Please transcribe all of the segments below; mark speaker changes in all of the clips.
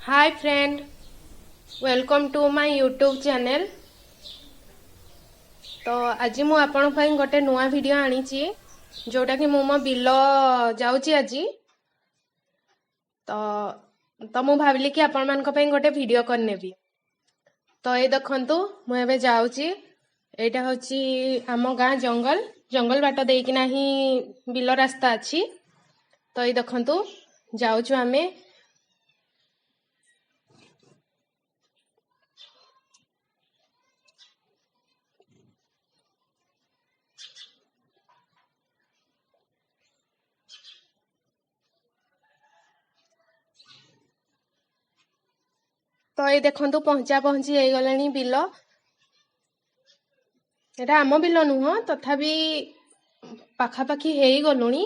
Speaker 1: Hi friend, welcome to my YouTube channel। ତ ଆଜି ମୁଁ ଆପଣଙ୍କ ପାଇଁ ଗୋଟେ ନୂଆ ଭିଡ଼ିଓ ଆଣିଛି, ଯୋଉଟାକି ମୁଁ ମୋ ବିଲ ଯାଉଛି ଆଜି। ତ ମୁଁ ଭାବିଲି କି ଆପଣମାନଙ୍କ ପାଇଁ ଗୋଟେ ଭିଡ଼ିଓ କରିନେବି। ତ ଏଇ ଦେଖନ୍ତୁ, ମୁଁ ଏବେ ଯାଉଛି। ଏଇଟା ହେଉଛି ଆମ ଗାଁ ଜଙ୍ଗଲ। ଜଙ୍ଗଲ ବାଟ ଦେଇକିନା ହିଁ ବିଲ ରାସ୍ତା ଅଛି। ତ ଏଇ ଦେଖନ୍ତୁ, ଯାଉଛୁ ଆମେ। ତ ଏଇ ଦେଖନ୍ତୁ, ପହଞ୍ଚା ପହଞ୍ଚି ହେଇଗଲାଣି ବିଲ। ଏଇଟା ଆମ ବିଲ ନୁହଁ, ତଥାପି ପାଖାପାଖି ହେଇଗଲୁଣି।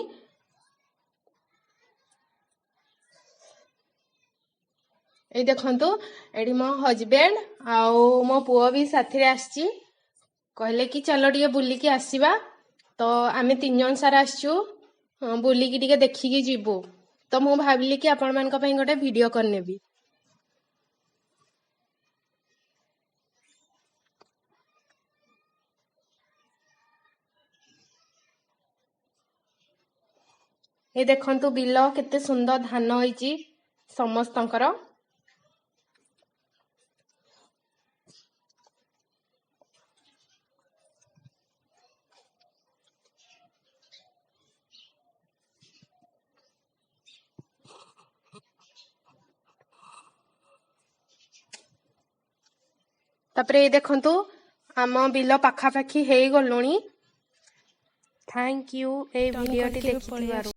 Speaker 1: ଏଇ ଦେଖନ୍ତୁ, ଏଠି ମୋ ହଜବେଣ୍ଡ ଆଉ ମୋ ପୁଅ ବି ସାଥିରେ ଆସିଛି। କହିଲେ କି ଚାଲ ଟିକେ ବୁଲିକି ଆସିବା। ତ ଆମେ ତିନି ଜଣ ସାରା ଆସିଛୁ, ବୁଲିକି ଟିକେ ଦେଖିକି ଯିବୁ। ତ ମୁଁ ଭାବିଲି କି ଆପଣମାନଙ୍କ ପାଇଁ ଗୋଟେ ଭିଡ଼ିଓ କରିନେବି। ଏ ଦେଖନ୍ତୁ ବିଲ, କେତେ ସୁନ୍ଦର ଧାନ ହେଇଛି ସମସ୍ତଙ୍କର। ତାପରେ ଏଇ ଦେଖନ୍ତୁ, ଆମ ବିଲ ପାଖାପାଖି ହେଇଗଲୁଣି। Thank you ଏଇ
Speaker 2: ଟର୍ନ
Speaker 1: ଭିଡ଼ିଓଟି
Speaker 2: କରିକି ଏବେ ପଳେଇ
Speaker 1: ଦେଖିଥିବାରୁ।